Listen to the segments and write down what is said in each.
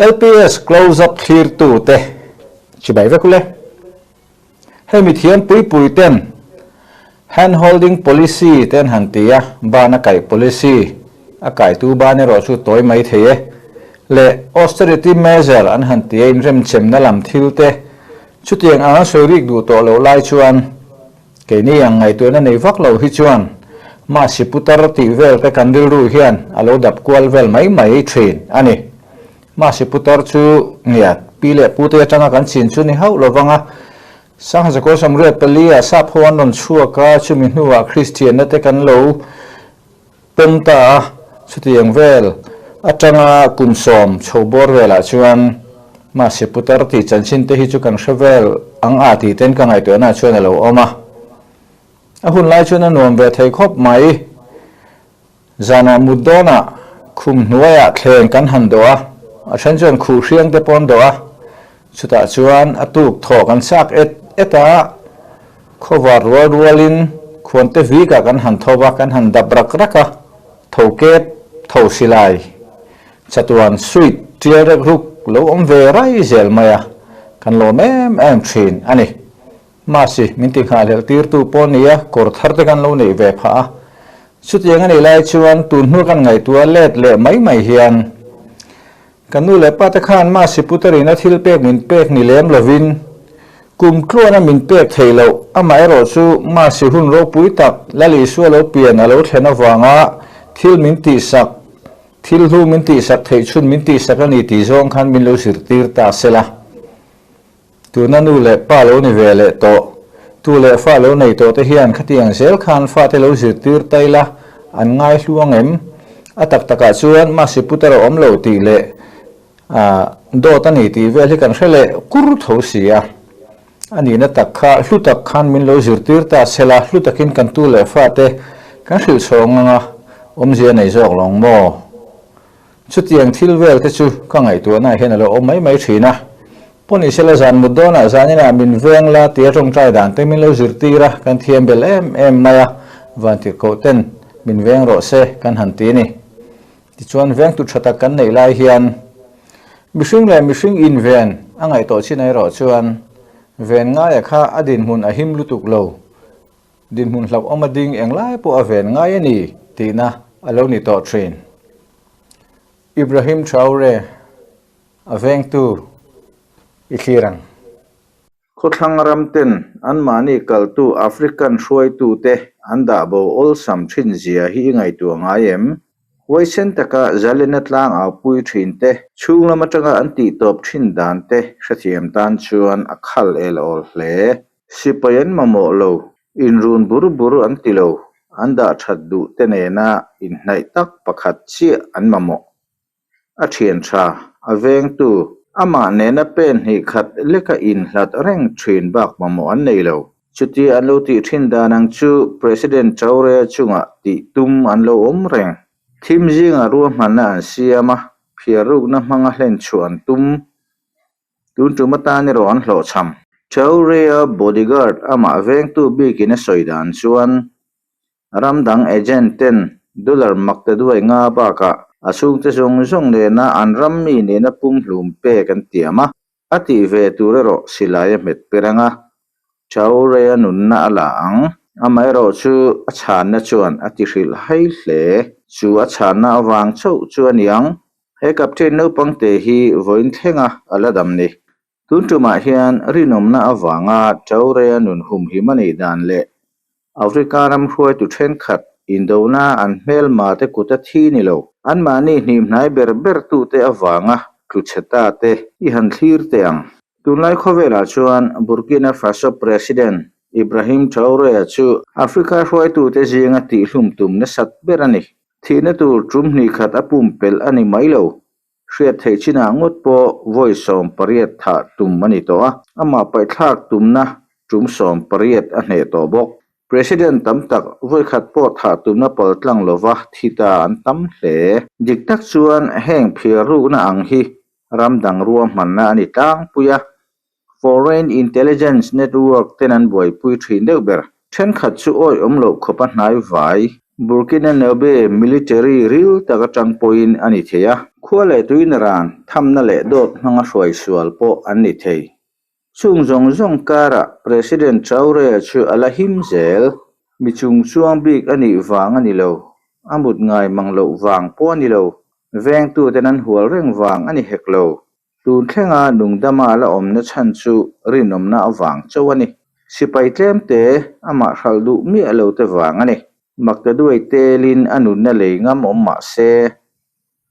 LPS Close Up thlirtute chibai vek ule. Hei mithiam pui pui ten Hand Holding Policy te an han ti a, ban a kaih policy, a kaitu ban erawh chu tawi mai thei e, leh Austerity Measure an han ti a, inremchemna lam thil te chutiang ang an sawi rik duh tawh loh lai chuan Keini ang ngaihtuahna nei vak lo hi chuan Masi putar tih vel te kan rilru hian a lo dap kual vel mai mai thin a ni. Masi putar chu ngiat pi leh pute atanga kan chin chu ni hauh lovang a, Sangha Zakua Samriat pali ah sap ho an rawn chhuak a, chumi hnuah Kristianna te kan lo pawm ta a, chutiang vel atanga kum sawm chho bawr velah chuan Masi putar tih chanchin te hi chu kan hre vel ang a tih ten ka ngaihtuahna chuan a lo awm a. A hun lai chuan a nuam ve thei khawp mai. Zanah mut dawnah khum hnuaiah thleng kan han dawh a, a then chuan khuh hriang te pawh an dawh a, chutah chuan a tuk thawh kan chak et et a, Khawvar rual rualin khuante vikah kan han tho va, kan han dap rak rak a, tho kep, tho silai, chatuan suit tial rek ruk lo awm ve rai zel mai a, kan lawm em em thin a ni. Mahse, min ti nghahhlelh tirtu pawh ni a, kawr thar te kan lo neih ve phah a. Chutiang a nih lai chuan tun hnu kan ngaihtuah let leh mai mai hian Ka nu leh pa te khan Masi Putarina thil pek min pek ni lem lovin kum tluana min pek theih loh, amaherawh chu Masi hun ropui tak Lal Isua lo pian a lo thlen avanga thil min tihsak, thil hlu min tihsak theih chhun min tihsak a ni tih zawng khan min lo zirtir ta sela. Tuna nu leh pa lo ni ve leh tawh, tu leh fa lo nei tawh te hian khatiang zel khan fate lo zirtir ta ila an ngai hlu ang em? A tak takah chuan Masi putar a awm lo tih leh dawt a ni tih vel hi kan hre leh kur tho si a. A nihna tak kha hlu tak khan min lo zirtir ta sela hlu takin kan tu leh fate kan hrilh chhawng anga awmzia nei zawk lawng maw? Chutiang thil vel te chu ka ngaihtuahna hian a lo awm mai mai thin a. Pawnisela zan mut dawnah zaninah min veng la tia tawngtai dan te min lo zirtir a, kan thiam bel em em mai a, vantirhkoh ten min veng rawh se kan han ti a ni. Tichuan vengtu tha tak kan neih lai hian mihring leh mihring inven a ngaihtuah chin erawh chuan ven ngaia kha a dinhmun a him lutuk lo, dinhmun hlauhawm a ding englai pawh a ven ngai a ni tihna a lo ni tawh thin. Ibrahim Traore a vengtu i thlir ang. Khawthlang ramten anmahni kaltu African hruaitute an dah bo awlsam thin zia hi i ngaihtuah ngai em? Huaisen taka zalena tlang aupui thin te, chhung lam atanga an tihtawp thin dan te hrethiam tan chuan a khal el awl hle. Sipai an mamawh lo, inrun bur bur an ti lo, an dah that duh te nena inhnaih tak pakhat chiah an mamawh. A thian tha, a vengtu, amah nena pen hnih khat leka inhlat reng thin bak mamawh an nei lo. Chutia an lo tih thin dan ang chu President Traore chungah tih tum an lo awm reng. Thim zingah ruahmanna an siam a, phiarrukna hmanga hlenchhuah an tum. Tun tum atan erawh an hlawhchham. Traore-a bodyguard amah vengtu bikin a sawi dan chuan ram dang agent ten dollar mak te duai nga bakah a chhungte zawng zawng nena an ram mi nena pumhlum pek an tiam a, a tih ve tur erawh silai a hmet per ang a, Traore-a nunna a la ang. Amaherawh chu a chhanna chuan a ti hrilh hai hle. Chu a chhanna avang chauh chu a niang. He captain naupangte hi vawiin thlenga a la dam ni. Tun tumah hian rinawmna avanga Traore-a nun humhim a neih dan leh Africa ram hruaitu thenkhat indona an hmelma te kut a thi ni lo. Anmahni hnimhnai ber ber tute avanga tlu chhe ta te i han thlir teh ang. Tunlai khawvelah chuan Burkina Faso President Ibrahim Traore-a chu Africa hruaitute zinga tihhlum tum nasat ber a ni. Thihna tur tum hnih khat a pumpelh a ni mai lo. Hriat theih chinah ngawt pawh vawi 18 thah tum a ni tawh a, amah paihthlak tumna tum 18 a hneh tawh bawk. President tam tak vawi khat pawh thah tumna paltlang lova thi ta an tam hle. Dik tak chuan heng phiar rukna ang hi ram dang ruahmanna a ni tlangpui a, Foreign Intelligence Network ten an buaipui thin deuh ber. Thenkhat chu awih awm loh khawpa hnai vai. Burkina Nobe military ril tak atang pawhin a ni thei a, khua leh tuina ran thamna leh dawt hmanga hruai sual pawh an ni thei. Chung zawng zawng karah President Traore chu a la him zel. Mi chung chuang bik a nih vang a ni lo, a mut ngai mang loh vang pawh a ni lo, vengtuten an hual reng vang a ni hek lo. Tun thlenga nungdama a la awmna chhan chu rinawmna avang chauh a ni. Sipai tlemte amah hralh duh miah lo te vang a ni. Maktaduai telin a nunna lei ngam awm mah se,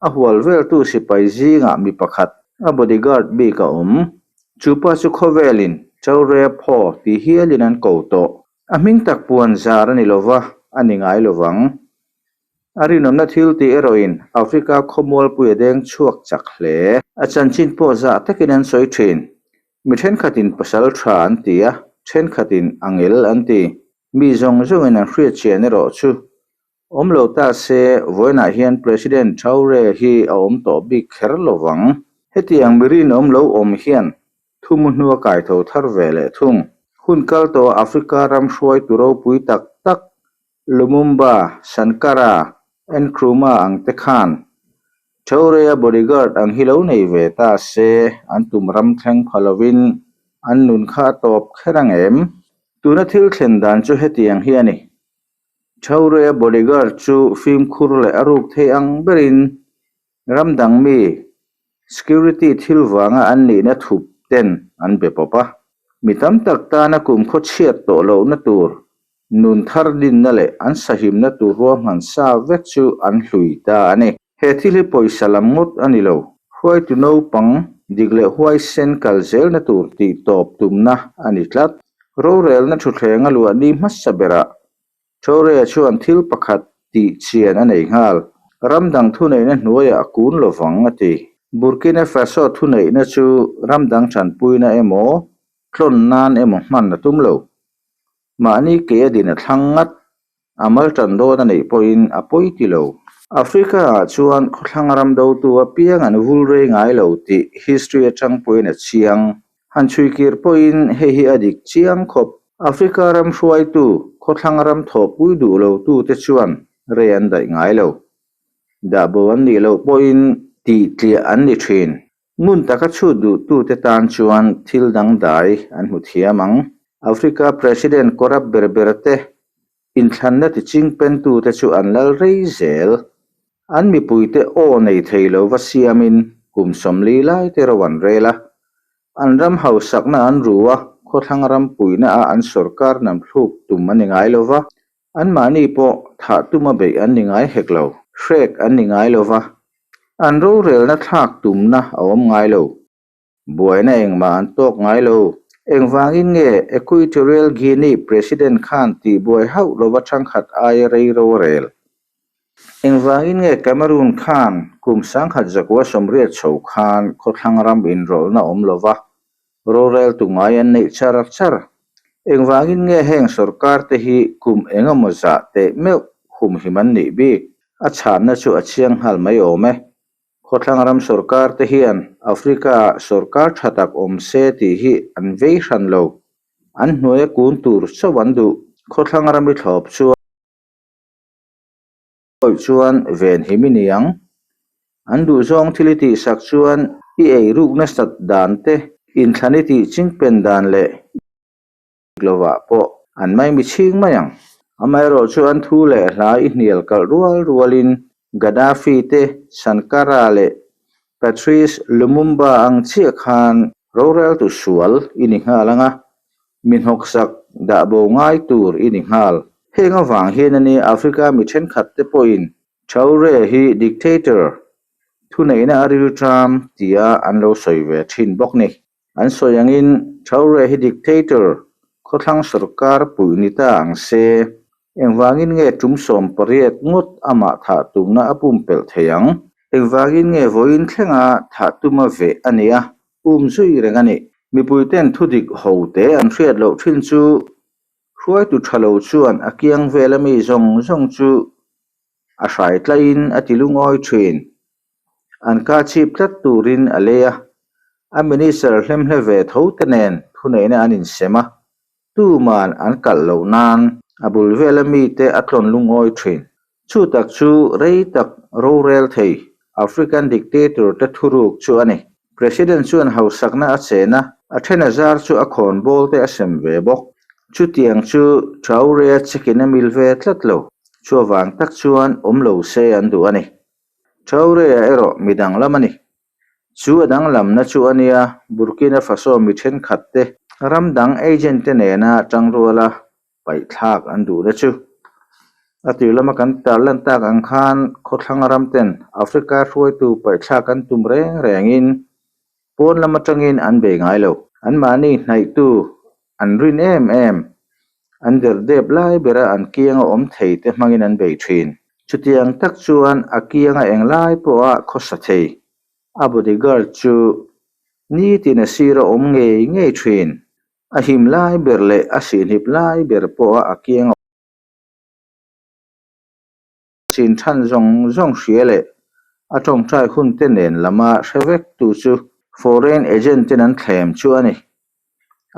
a hual veltu sipai zingah mi pakhat a bodyguard bik a awm. Chu pa chu khawvelin Chaure Phaw ti hialin an ko tawh. A hming tak puan zar a ni lova, a ni ngai lovang. A rinawmna thil tih erawhin Africa khawmualpui a deng chhuak chak hle. A chanchin pawh zah takin an sawi thin. Mi thenkhatin pasal tha an ti a, thenkhatin angel an ti. Mi zawng zawngin an hriat chian erawh chu awm lo ta se vawiinah hian President Traore hi a awm tawh bik kher lo vang. Hetiang mi rinawm lo awm hian thumu hnua kaitho thar ve leh thung. Hun kal tawh Africa ram hruaitu ropui tak tak Lumumba, Sankara, Nkrumah ang te khan Traore-a bodyguard ang hi lo nei ve ta se an tum ram thleng pha lovin an nun kha a tawp kher ang em? Tuna thil thlen dan chu hetiang hi a ni. Traore-a bodyguard chu fimkhur leh a ruk thei ang berin Ram dang mi security thil vanga an nihna thup ten an be pawp a. Mi tam tak tana kumkhaw chhiat tawh lohna tur, nun thar dinna leh an sahimna tur ruahman sa vek chu an hlui ta a ni. He thil hi pawisa lam ngawt a ni lo. Hruaitu naupang dik leh huaisen kal zelna tur tih tawp tumna a ni tlat. Rorelna thutthleng a luah ni hmasa berah Traore chuan thil pakhat tih chian a nei nghal. Ram dang thuneihna hnuaiah a kun lo vang, a ti. Burkina Faso thuneihna chu ram dang tanpuina emaw, tlawn nan emaw hman a tum lo. Mahni ke a din a thlang ngat, a mal tan dawn a neih pawhin a pawi ti lo. Africa-ah chuan khawthlang ram dotu apiang an vul rei ngai lo tih history atang pawhin a chiang. Han chhuikir pawhin hei hi a dik chiang khawp. Africa ram hruaitu, khawthlang ram thawhpui duh lotute chuan rei an daih ngai lo. Dahbo an nih loh pawhin tihtliah an ni thin. Ngun taka chhut duhtute tan chuan thil dangdai an hmu thiam ang. Africa President corrupt ber ber te inthlanna tichingpentute chu an lal rei zel. An mipuite aw nei thei lo va siamin kum 40 lai te ro an rel a. An ram hausakna an ru a, khawthlang ram puihna a an sorkar nam thluk tum a ni ngai lo va, anmahni pawh thah tuma beih an ni ngai hek lo, hrek an ni ngai lo va, an rorelna thlak tumna a awm ngai lo. Buaina engmah an tawk ngai lo. Engvangin nge Equatorial Guinea President khan tihbuai hauh lova thangkhat aia rei ro a rel? Engvangin nge Cameroon khan kum 1980 chho khan khawthlang ram inrawlhna awm lova roreltu ngai an neih char char? Engvangin nge heng sorkar te hi kum engemaw zah teh meuh humhim an nih bik? A chhanna chu a chiang nghal mai awm e. Khawthlang ram sorkar te hian Africa-ah sorkar tha tak awm se tih hi an vei hran lo. An hnuaia kun tur chauh an duh. Khawthlang ram i thlawp chuan awih chuan venhim i ni ang. An duhzawng thil i tihsak chuan i eiruk nasat dan te, inthlan i tih chingpen dan leh lovah pawh an maimi chhing mai ang. Amaherawh chu an thu leh hla i hnial kalh rual rualin Gaddafi te, Sankara leh Patrice Lumumba ang chiah khan roreltu sual i ni nghal ang a, mi hnawksak dah bo ngai tur i ni nghal. Heng avang hian a ni Africa mi thenkhat te pawhin Traore hi dictator, thuneihna a rilṭam tia an lo sawi ve thin bawk ni. An sawi angin Traore hi dictator khawthlang sorkar puih ni ta ang se, engvangin nge tum 18 ngawt amah thah tumna a pumpelh thei ang? Engvangin nge vawiin thlenga thah tuma veh a nia, um zui reng a nih? Mipuiten thudik ho te an hriat loh thin chu hruaitu tha lo chuan a kiang vel ami zawng zawng chu a hrai tlaiin a ti lungawi thin. An ka chip tlat turin a lei a, a minister hlemhle ve tho te nen thuneihna an insem a, tuman an kalh loh nan a bul vela mite a tlawn lungawi thin. Chu tak chu rei tak rorel thei African dictator te thuruk chu a ni. President chuan hausakna a chen a, a then a zar chu a khawnbawl te a sem ve bawk. Chutiang chu Traore-a chekin a mil ve tlat lo. Chuvang tak chuan awm lo se an duh a ni. Traore-a erawh mi danglam a ni. Chu a danglamna chu a nia, Burkina Faso mi thenkhat te ram dang agent te nena tangruala paihthlak an duhna chu. A tir lama kan tarlan tak ang khan khawthlang ram ten Africa hruaitu paihthlak an tum reng rengin pawn lam atangin an bei ngai lo. Anmahni hnaihtu an rin em em, an derdep lai bera an kianga awm thei te hmangin an bei thin. Chutiang tak chuan a kianga englai pawha khawsa thei a bodyguard chu nitin a sir a awm ngei ngei thin. A him lai ber leh a sihhnip lai ber pawha a kiang a chin than zawng zawng hria leh a tawngtai hun te nen lama hre vek tu chu foreign agent ten an thlem chu a ni.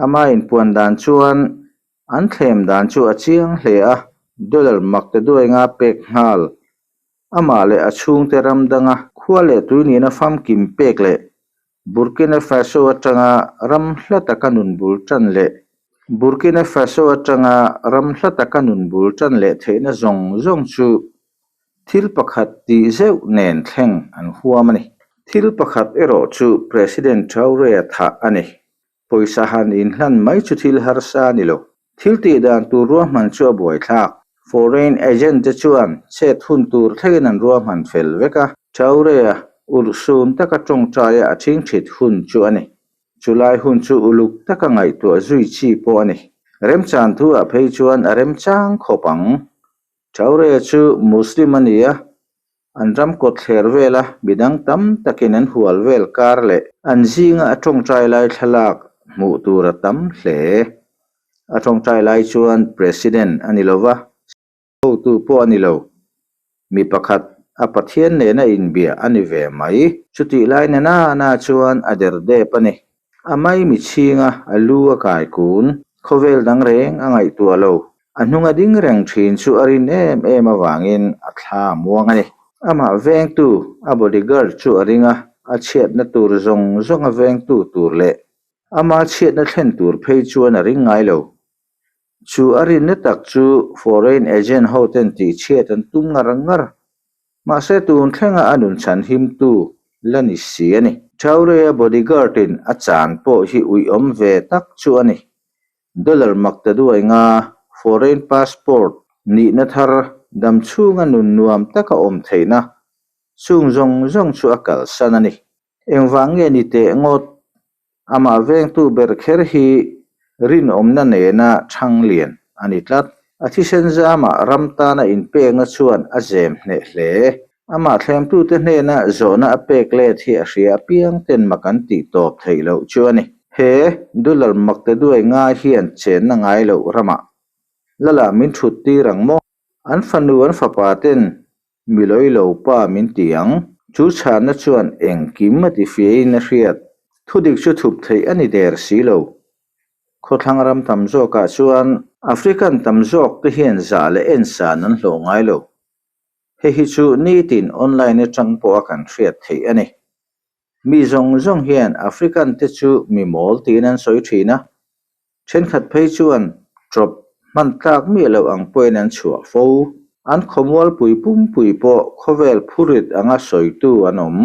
Ama inpuan dan chuan an thlem dan chu a chiang hle a, dollar mak te duai nga pek nghal Amah leh a chhungte ram danga khua leh tui nihna famkim pek leh Burkina Faso atanga ram hla taka nun bul tan leh Burkina Faso atanga ram hla taka nun bul tan leh theihna zawng zawng chu thil pakhat tih zeuh nen thleng an huam a ni. Thil pakhat erawh chu President Traore-a thah a ni. Pawisa han inhlan mai chu thil harsa a ni lo. Thil tih dan tur ruahman chu a buaithlak. Foreign agent te chuan chet hun tur thlengin an ruahman fel vek a. Traore-a urhsun taka tawngtaia a thingthit hun chu a ni. Chulai hun chu uluk taka ngaihtuah zui chi pawh a ni. Remchan thu ah phei chuan a remchang khawp ang. Traore-a chu Muslim a ni a, An ram kawt thler vela midang tam takin an hual vel kar leh an zinga a tawngtai lai thlalak hmuh tur a tam hle. A tawngtai lai chuan President a ni lova, hotu pawh a ni lo. Mi pakhat a Pathian nena inbia a ni ve mai. Chutih lai na na na chuan a der dep a ni. A maimi chhinga a lu a kai kun, khawvel dang reng a ngaihtuah lo. A hnung a ding reng thin chu a rin em em avangin a thla a muang a ni. Amah vengtu, a bodyguard chu a ring a, a chhiatna tur zawng zawng a vengtu tur leh ama chhiatna thlen tur phei chuan a ring ngai lo. Chu a rinna tak chu foreign agent hoten tihchhiat an tum ngar ngar. Mahse tun thlenga a nun chhan himtu la ni si a ni. Traore-a bodyguard-in a chan pawh hi uiawm ve tak chu a ni. Dollar mak ta duai nga foreign passport nihna thar dam chhunga nun nuam taka awm theihna chung zawng zawng chu a kalsan a ni. Engvang nge ni teh ngawt? Amah vengtu ber kher hi rinawmna nena thang lian a ni tlat. A thisen zamah ram tana inpekna chuan a zem hneh hle. Amah thlemtute hnena zawhna a pek let hi a hria apiang ten mak an tih tawp theih loh chu a ni. He dollar makte duai ngai hian chenna ngai loh ramah Lala min thut tir ang maw? An fanu an fapa ten Mi lawi lo pa min ti ang. Chu chhanna chuan engkim a ti fiahin a hriat. Thudik chu thup theih a ni der si lo. Khawthlang ram tam zawkah chuan African tam zawk te hian zah leh ensan an hlawh ngai lo. Hei hi chu nitin online atang pawha kan hriat theih a ni. Mi zawng zawng hian African te chu mi mawl tiin an sawi thin a, Thenkhat phei chuan ṭawp hman tlak miah loh ang pawhin an chhuah fo. An khawmualpui pumpui pawh khawvel phurit anga sawitu an awm.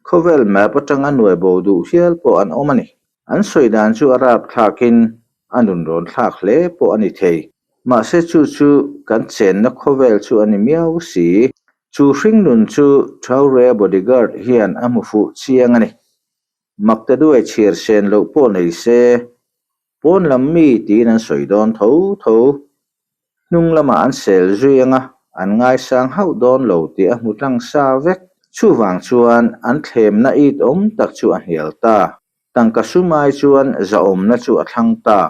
Khawvel map atanga nuai bo duh hial pawh an awm a ni. An sawi dan chu a rap thlakin a nun rawn thlak hle pawh a ni thei. Mahse chu chu kan chenna khawvel chu a ni miau si. Chu hringnun chu Traore bodyguard hian a hmu fuh chiang a ni. Makte duai chhiar sen loh pawh nei se, pawn lam mi tiin an sawi dawn tho tho. Hnung lamah an sel zui anga an ngaisang hauh dawn lo tih a hmu tlang sa vek. Chuvang chuan an thlemna it awm tak chu a hnial ta. Tangka sum ai chuan zahawmna chu a thlang ta.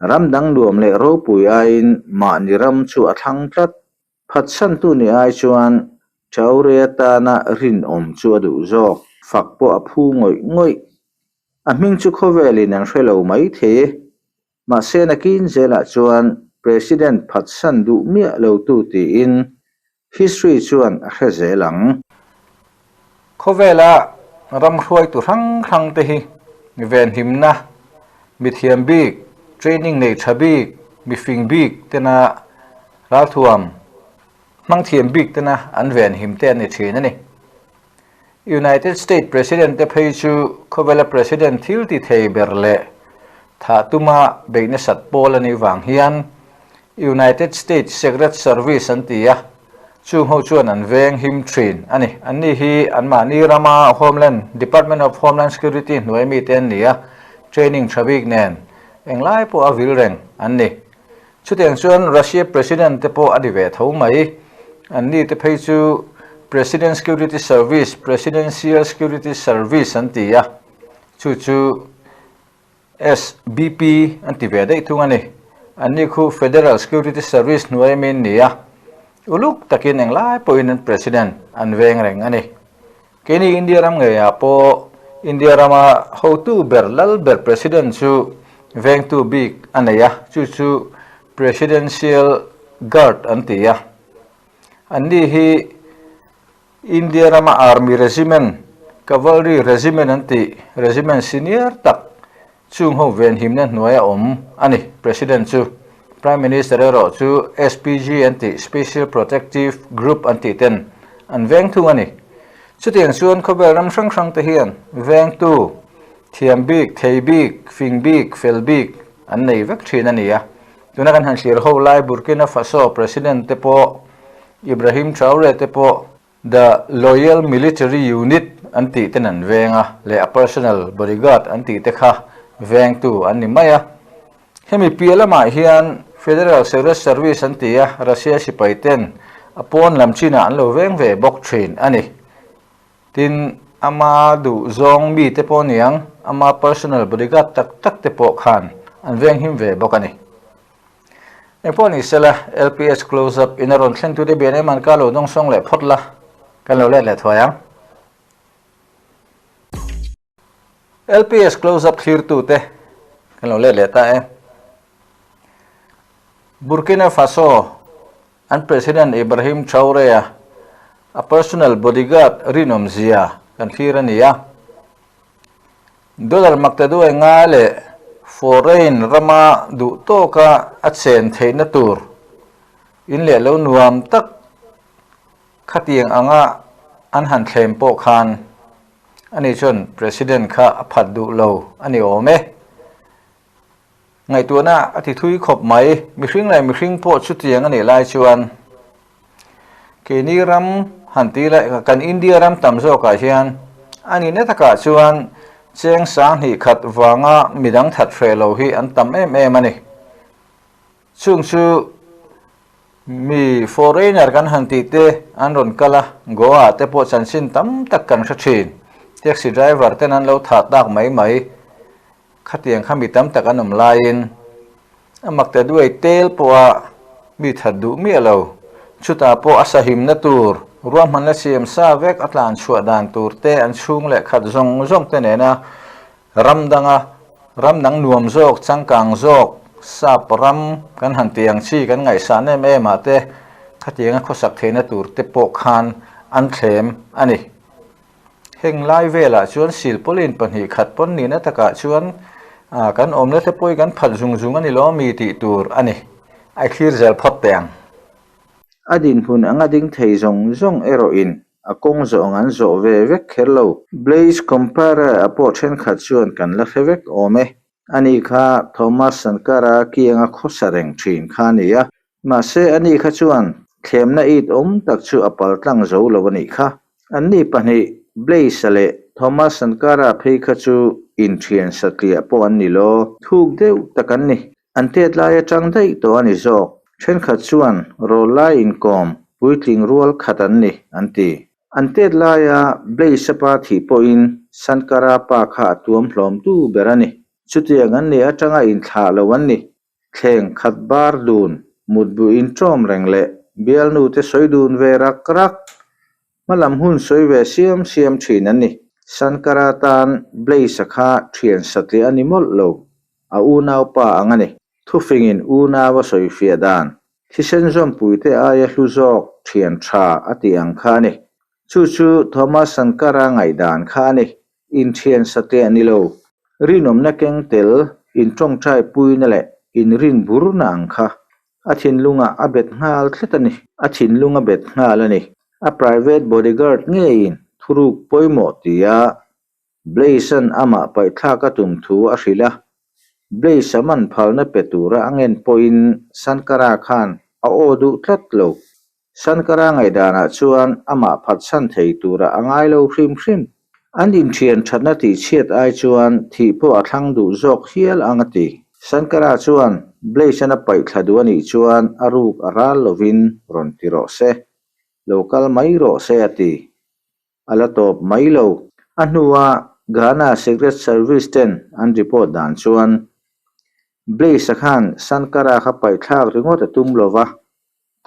Ram dang nuam leh ropui aiin mahni ram chu a thlang tlat. Phatsantu ni ai chuan Traore atana rinawm chu a duh zawk. Fak pawh a phu ngawih ngawih. A hming chu khawvelin an hre lo mai thei e. Mahse nakin zelah chuan President phatsan duh miah lo tu tiin. History chuan a hre zel ang. Khawvela ram hruaitu hrang hrang te hi venhimna, mithiam bik, training nei tha bik, mifing bik tena ralthuam hmang thiam bik tena an venhim te an ni thin a ni. United State President te phei chu khawvela President thil ti thei ber leh thah tuma beih nasat pawl a nih vang hian United States Secret Service an ti a, chung ho chuan an veng him thin a ni. Anni hi anmahni rama Homeland, Department of Homeland Security hnuai mite an ni a, training tha bik nen englai pawh a vil reng an ni. Chutiang chuan Russia President te pawh a ni ve tho mai. Anni te phei chu President Security Service, Presidential Security Service an ti a, chu chu SBP an ti ve daih thung a ni. Anni khu Federal Security Service hnuai ami an ni a, uluk takin englai pawhin an President an veng reng a ni. Keini India ram ngeiah pawh India rama hotu ber lal ber President chu vengtu bik a nei a, chu chu Presidential Guard an ti a. Anni hi India rama Army Regiment, Cavalry Regiment an tih, Regiment senior tak Chung ho venhimna hnuaia awm a ni. President chu Prime Minister erawh chu SPG an tih, Special Protective Group an tih ten an veng thung a ni. Chutiang chuan khawvel ram hrang hrang te hian vengtu, thiam bik, thei bik, fing bik, fel bik an nei vek thin a ni a. Tuna kan han thlir ho lai Burkina Faso President te pawh, Ibrahim Traore te pawh, The Loyal Military Unit an tih ten an veng a, leh a personal bodyguard an tih te kha vengtu an ni mai a. Hemi piah lamah hian Federal Secret Service an ti a, Russia sipai ten a pawn lam chinah an lo veng ve bawk thin a ni. Tin, ama duh zawng mi te pawh niang, ama personal bodyguard tak tak te pawh khan an venghim ve bawk a ni. Engpawh ni sela, LPS Close Up in a rawn thlen tute bian em an ka lo dawng sawng leh phawt la, kan lo let leh thuai ang. LPS Close Up thlirtute kan lo let leh ta e. Burkina Faso an President Ibrahim Traore-a a personal bodyguard rinawmzia kan thlir a ni a. Dollar maktaduai nga leh foreign rama duh tawka a chen theihna tur in leh lo nuam tak khatiang anga an han thlem pawh khan ani chuan President kha a phat duh lo a ni awm e. Ngaihtuahna a ti thui khawp mai. Mihring leh mihring pawh chutiang a nih lai chuan keini ram han ti la, kan India ram tam zawkah hian a nihna takah chuan cheng sanghnih khat vanga midang that hreh lo hi an tam em em a ni. Chung chu mi foreigner kan han tih te an rawn kal a, Goa ah te pawh chanchin tam tak kan hre thin. Taxi driver ten an lo thah tak mai mai. Khatiang kha mi tam tak an awm laiin a mak ta duai tel pawha mi that duh miah lo. Chutah pawh a sahimna tur, ruahmanna siam sa vek a tlan chhuah dan tur te an chhung leh khat zawng zawng te nena ram danga ram dang nuam zawk, changkang zawk, sap ram kan han tih ang chi kan ngaihsan em em ah te khatianga khawsak theihna tur te pawh khan an thlem a ni. Heng lai velah chuan silpawlin 2 khat pawn nihna takah chuan kan awmna te pawh hi kan phat zung zung a ni lo ami tih tur a ni. A thlir zel phawt teh ang. A dinhmun anga ding thei zawng zawng erawhin a kawng zawh ang an zawh ve vek kher lo. Blaise Compaore a pawh thenkhat chuan kan la hre vek awm e. Ani kha Thomas Sankara kianga khawsa reng thin kha a ni a, mahse ani kha chuan thlemna it awm tak chu a pal tlang zo lo a nih kha. Anni pahnih, Blaise-a leh Thomas Sankara phei kha chu inthian satliah pawh an ni lo, thuk deuh tak an ni. An tet lai atang daih tawh a ni zawk. Thenkhat chuan rawllai inkawm puitling rual khat an ni, an ti. An tet laia Blaise-a pa thih pawhin Sankara pa kha a tuam hlawmtu ber a ni. Chutiang an nih atanga inthlah lo an ni. Thleng khat bar dun, mutbu inṭawm reng leh bialnu te sawi dun ve rak rak, hmalam hun sawi ve siam siam ṭhin an ni. Sankara tan Blaise-a kha ṭhian satliah a ni mawlh lo, a unaupa ang a ni. Thufingin unau a sawifiah dan. Thisen zawmpuite aia hlu zawk thian tha a tih ang kha a ni. Chu chu Thomas Sankara ngaihdan kha a ni. Inthian satliah ni lo, rinawmna keng tel, intawngtai puina leh inrinburna ang kha a thinlungah a bet nghal tlat a ni. A thinlung a bet nghal a ni. A private bodyguard ngeiin thuruk pawimawh tia Blaise-a'n amah paihthlak a tum thu a hrilh a. Blaise-a man phalna pe tura a ngen pawhin Sankara khan a aw duh tlat lo. Sankara ngaihdanah chuan amah phatsan thei tura a ngai lo hrim hrim. An inthian thatna tihchhiat ai chuan thih pawh a thlang duh zawk hial ang a ti. Sankara chuan Blaise-a'n a paihthla duh a nih chuan a ruk a ral lovin rawn ti rawh se. Lo kal mai rawh se a ti. A la tawp mai lo. A hnua Ghana Secret Service ten an report dan chuan Blaise-a khan Sankara kha paihthlak ringawt a tum lo va,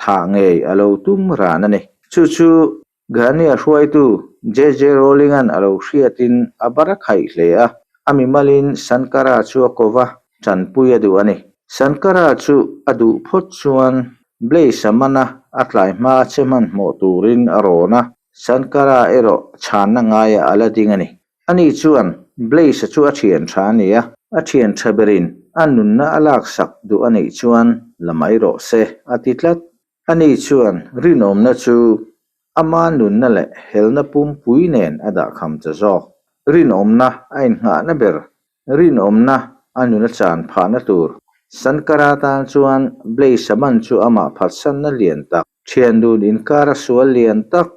thah ngei a lo tum ran a ni. Chu chu Ghania hruaitu JJ Rowling-a'n a lo hriatin a bar a khaih hle a, a mimalin Sankara chu a ko va, tanpui a duh a ni. Sankara chu a duh phawt chuan Blaise-a mana a tlai hma che hmanhmawh turin a rawn a, Sankara erawh chhanna ngaiah a la ding a ni. Ani chuan Blaise-a chu a thian tha a ni a, a thian tha berin a nunna a laksak duh a nih chuan la mai rawh se a ti tlat. Ani chuan rinawmna chu ama nunna leh helna pumpui nen a dahkham ta zawk. Rinawmna a innghahna ber, rinawmna a nuna chan phahna tur. Sankara tan chuan Blaise-a man chu amah phatsanna lian tak, thian dun inkara sual lian tak,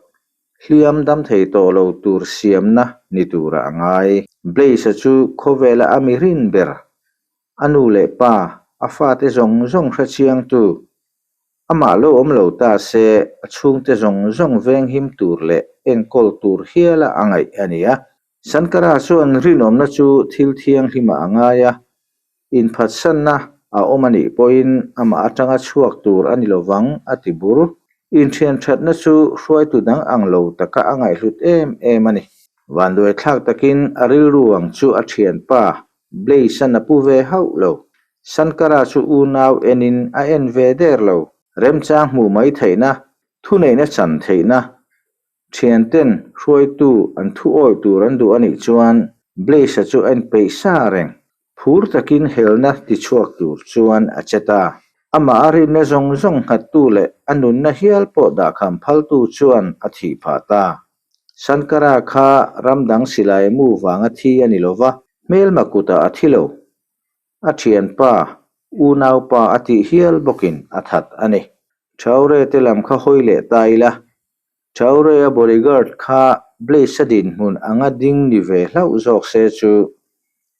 hliam dam thei tawh lo tur siamna ni turah a ngai. Blaise-a chu khawvela a mi rin ber, a nu leh pa, a fate zawng zawng hrechiangtu, Amah lo awm lo ta se, a chhungte zawng zawng venghim tur leh enkawl tur hiala a ngaih a ni a. Sankara chuan rinawmna chu thil thianghlimah a ngai a, inphatsanna a awm a nih pawhin amah atanga chhuak tur a ni lovang a ti bur. Inthianthatna chu hruaitu dang ang lo taka a ngaihhlut em em a ni. Vanduaithlak takin a rilru ang chu a thianpa Blaise-a'n a pu ve hauh lo. Sankara chu unau enin a en ve der lo. Remchang hmuh mai theihna, thuneihna chan theihna, thianten hruaitu an thu awi tur an duh a nih chuan Blaise-a chu a inpeih sa reng. Phur takin helna tichhuak tur chuan a che ta. Amah a rinna zawng zawng nghattu leh a nunna hial pawh dahkham phaltu chuan a thih phah ta. Sankara kha ram dang silai mu vanga thi a ni lo va, hmelma kutah a thi lo. A thianpa, unaupa a tih hial bawkin a that a ni. Traore te lam kha hawi leh ta ila, Traore-a bodyguard kha Blaise-a dinhmun anga ding ni ve hlauh zawk se chu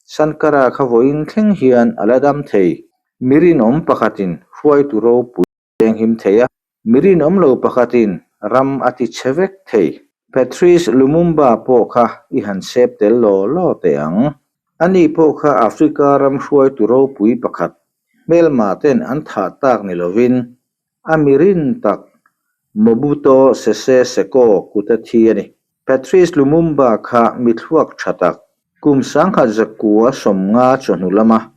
Sankara kha vawiin thleng hian a la dam thei. Mi rinawm pakhatin hruaitu ropui. Venghim thei a, mi rinawm lo pakhatin ram a ti chhe vek thei. Patrice Lumumba pawh kha i han sep tel law law teh ang. Ani pawh kha Africa ram hruaitu ropui pakhat, hmelma ten an thah tak ni lovin a mi rin tak Mobuto Sese Seko kut a thi a ni. Patrice Lumumba kha mi thluak tha tak, kum 1960 chawhnu lama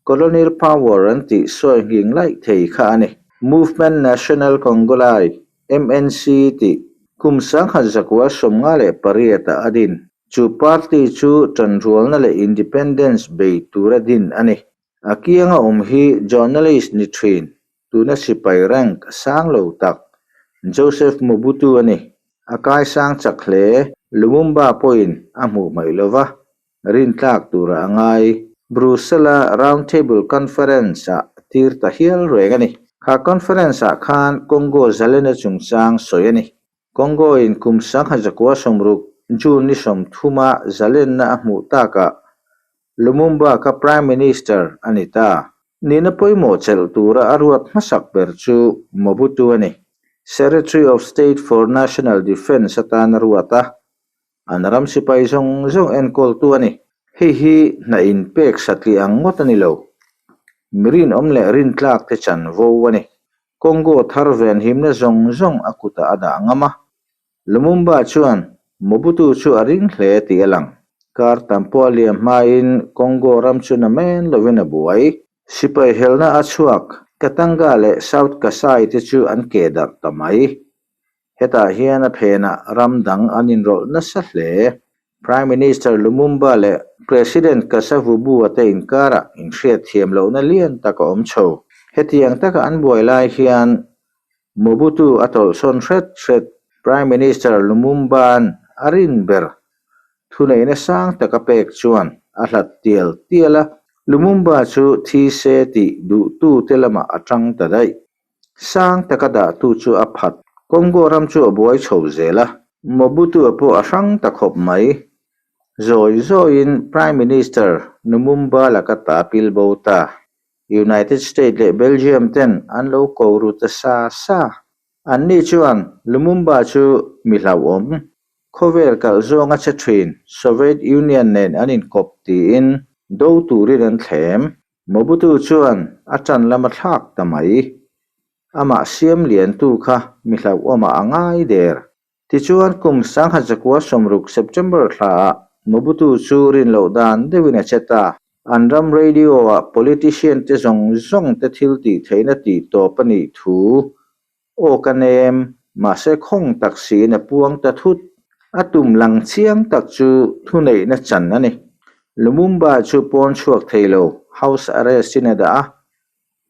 Colonial Power an tih sawi nghing laih thei kha a ni. Movement National Congolai, MNC, tih kum 1958 ah a din. Chu party chu tanrualna leh independence bei tura din a ni. A kianga awm hi journalist ni thin, tuna sipai rank sang lo tak, Joseph Mobutu a ni. A kaisang chak hle, Lumumba pawhin a hmuh hmaih lo va, rintlak tura a ngai. Brussels-a Round Table Conference-ah tir ta hial reng a ni. Kha conference-ah khan Congo zalena chungchang sawi a ni. Congo-in kum 1960 June ni 30-a zalenna a hmuh takah Lumumba kha Prime Minister a ni ta. Nihna pawimawh chelh tura a ruat hmasak ber chu Mobutu a ni. Secretary of State for National Defence atan a ruat a, an ram sipai zawng zawng enkawltu a ni. Hei hi hna inpek satliah ang ngawt a ni lo. Mi rinawm leh rintlak te chanvo a ni. Congo thar venhimna zawng zawng a kutah a dah ngam a. Lumumba chuan Mobutu chu a ring hle tih a lang. Kar tam pawh a liam hmain Congo ram chu na men lovin a buai. Sipai helna a chhuak. Katanga leh South Kasai te chu an keh darh ta mai. Hetah hian a phenah ram dang an inrawlh nasa hle. Prime Minister Lumumba leh President Kasavubu-a te inkarah inhriatthiam lohna lian tak a awm chho. Hetiang taka an buai lai hian Mobutu a tawlhsawn hret hret. Prime Minister Lumumba'n a rin ber Thuneihna sang taka pek chuan a hlat tial tial a, Lumumba chu thi se tih duhtute lamah a tang ta daih. Sang taka dahtu chu a phat. Congo ram chu a buai chho zel a. Mobutu-a pawh a hrang ta khawp mai. Zawi zawiin Prime Minister Lumumba laka ta pil bo ta. United State leh Belgium ten an lo ko ru ta sa sa. Anni chuan Lumumba chu mi hlauhawm, khawvel kalh zawnga che thin Soviet Union nen an inkawp tiin do turin an thlem. Mobutu chuan a ṭan lam a thlak ta mai. Amah siam liantu kha mi hlauhawmah a ngai der. Tichuan kum 1960 September thlaah Mobutu chu rin loh dan deuhin a che ta. An ram radio-ah politician te zawng zawng te thil tih theihna tih tawp a nih thu aw ka nem, mahse khawng tak siin a puang ta thut. A tum lang chiang tak chu thuneihna chan a ni. Lumumba chu pawn chhuak thei lo, house arrest-in a dah a.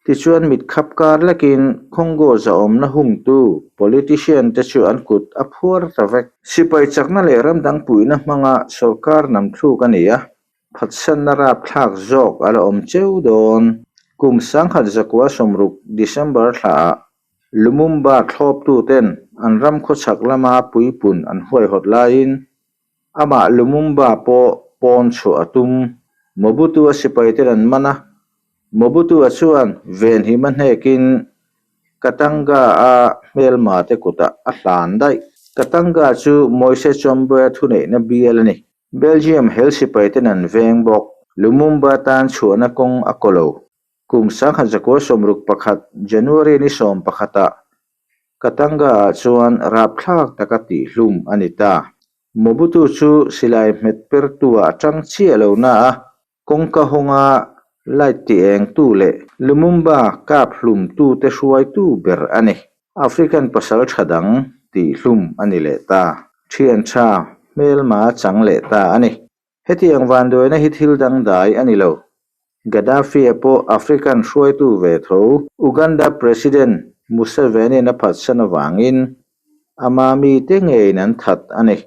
Tichuan mit khap kar lekin Congo zahawmna hungtu politician te chu an kut a phuar ta vek. Sipai chakna leh ramdang puihna hmanga sorkar namthluk a ni a, phatsanna rapthlak zawk a la awm cheu dawn. Kum 1960 December thlaah Lumumba thlawptuten an ram khawchhak lama puipun an huaihawt laiin Amah Lumumba pawh pawn chhuah a tum. Mobutu-a sipaiten an man a, Mobutu-a chuan venhim a hnekin Katanga-a hmelmate kutah a hlan daih. Katanga chu Moise Tshombe-a thuneihna bial a ni. Belgium hel sipaiten an veng bawk. Lumumba tan chhuahna kawng a kaw lo. Kum 1961 January ni sawmpakhatah Katanga-ah chuan rapthlak taka tihhlum a ni ta. Mobutu chu silai hmet pertu-ah a tang chiah lo na a, kawngka hawnga light ti engtu leh Lumumba kap hlumtute hruaitu ber a ni. African pasal tha dang tihhlum a ni leh ta. Thian tha hmelma chang leh ta a ni. Hetiang vanduaina hi thil dangdai a ni lo. Gaddafi-a pawh African hruaitu ve tho Uganda President Museveni-in a phatsan avangin ama mite ngeiin an that a ni.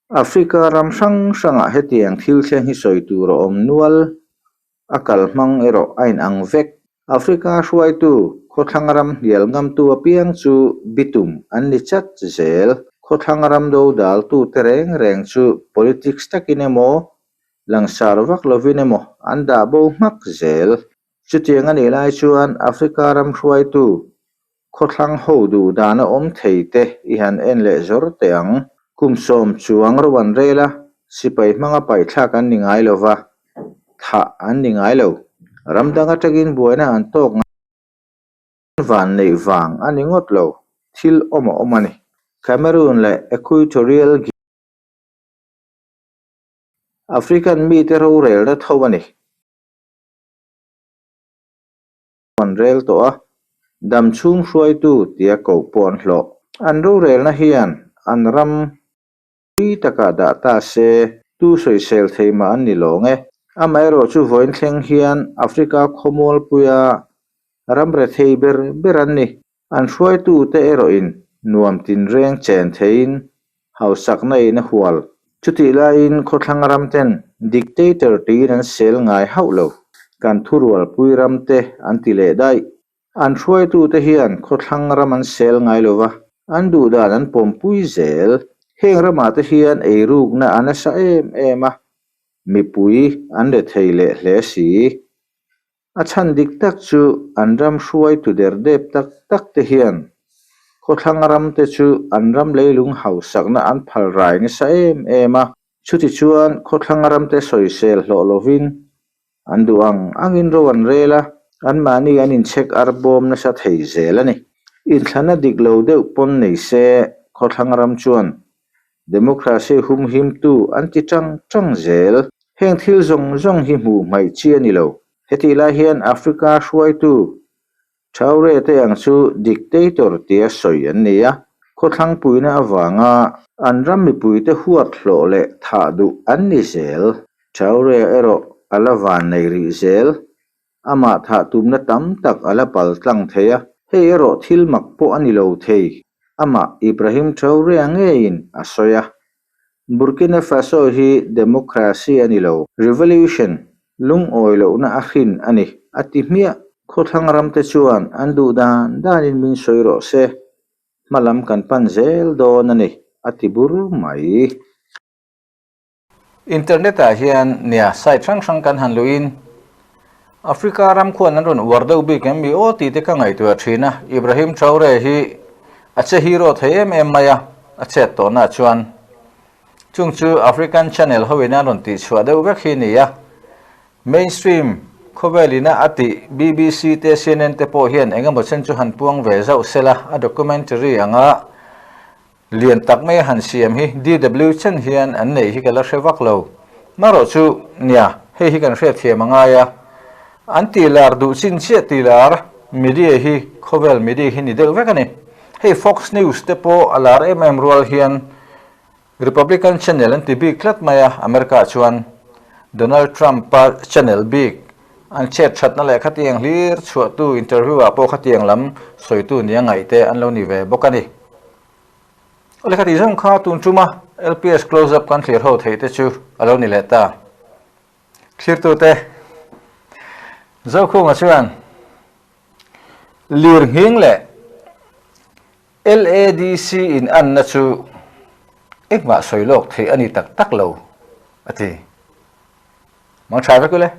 Africa ram hrang hrangah hetiang thil thleng hi sawi tur a awm nual. A kalhmang erawh a inang vek. Africa hruaitu khawthlang ram hnial ngamtu apiang chu bitum an ni chat zel. Khawthlang ram dodaltu te reng reng chu politics takin emaw, langsar vak lovin emaw an dah bo hmak zel. Chutiang a nih lai chuan Africa ram hruaitu khawthlang ho duh dana awm thei te i han en leh zawr teh ang. Kum sawm chuang ro an rel a, sipai hmanga paihthlak an ni ngai lo va, thah an ni ngai lo. Ram dang atangin buaina an tawk ngai van neih vang a ni ngawt lo, thil awm a awm a ni. Cameroon leh Equatorial Guinea African mite rorelna tho a ni. an rel tawh a, dam chhung hruaitu tia koh pawh an hlawh. An rorelna hian an ram pui takah dah ta se, tu sawisel thei mah an ni lawng e. Amaherawh chu vawiin thleng hian Africa khawmualpuia ram rethei ber ber an ni. An hruaitute erawhin nuam tinreng chen theiin hausakna in a hual. Chutih laiin khawthlang ramten dictator tiin an sel ngai hauh lo. Kan thurualpui ramte an ti leh daih. An hruaitute hian khawthlang ram an sel ngai lo va, an duhdan an pawmpui zel. Heng ramah te hian eirukna a nasa em em a, mipui an rethei leh hle si. A chhan dik tak chu an ram hruaitu der dep tak tak te hian khawthlang ram te chu an ram leilung hausakna an phal rai nasa em em a. Chutichuan khawthlang ram te sawisel hlawh lovin an duh ang angin ro an rel a, anmahni an inchhek ar bawm nasa thei zel a ni. Inthlana dik lo deuh pawn nei se khawthlang ram chuan Democracy humhimtu an ti tang tang zel. Heng thil zawng zawng hi hmuh hmaih chi a ni lo. Hetih lai hian Africa hruaitu Traore te ang chu dictator tia sawi an ni a, khawthlangpuina avanga an ram mipuite huat hlawh leh thah duh an ni zel. Traore erawh a la van nei rih zel. Amah thah tumna tam tak a la pal tlang thei a, hei erawh thil mak pawh a ni lo thei, amah Ibrahim Traore ngeiin a sawi a. Burkina Faso hi democracy a ni lo, revolution, lungawi lohna a hrin a ni, a ti hmiah. Khawthlang ramte chuan an duh dan danin min sawi rawh se, hma lam kan pan zel dawn a ni, a ti bur mai. Internet ah hian nia site hrang hrang kan han luhin Africa ram khuan an rawn uar deuh bik em mi aw tih te ka ngaihtuah thin a, Ibrahim Traore hi a che hero thei em em mai a, a chet tawhna chuan chung chu African channel ho in an rawn tih chhuah deuh vek hi ni a, mainstream khawvel ina a tih BBC te CNN te pawh hian eng emaw chen chu han puang ve zauh sela a documentary anga Lian tak mai a han siam hi DW chen hian an neih hi ka la hre vak lo. Marawh chu, nia, hei hi kan hriatthiam a ngai a. An tih lar duh chin chiah tih lar media hi khawvel media hi ni deuh vek a ni. Hei Fox News te pawh a lar em em rual hian Republican channel an ti bik tlat mai a, America chuan Donald Trump-a channel bik an chet thatna leh khatiang hlir chhuahtu interview ah pawh khatiang lam sawitu nia ngaih te an lo ni ve bawk a ni. Awle kha tih zawng kha tun tuma LPS close up kan thlir ho theih te chu a lo ni leh ta. Thlirtute Zokhunga chuan lir nghing leh LADC in anna chu engmah sawi lawk theih a ni tak tak lo a ti. Mang tha vek ule.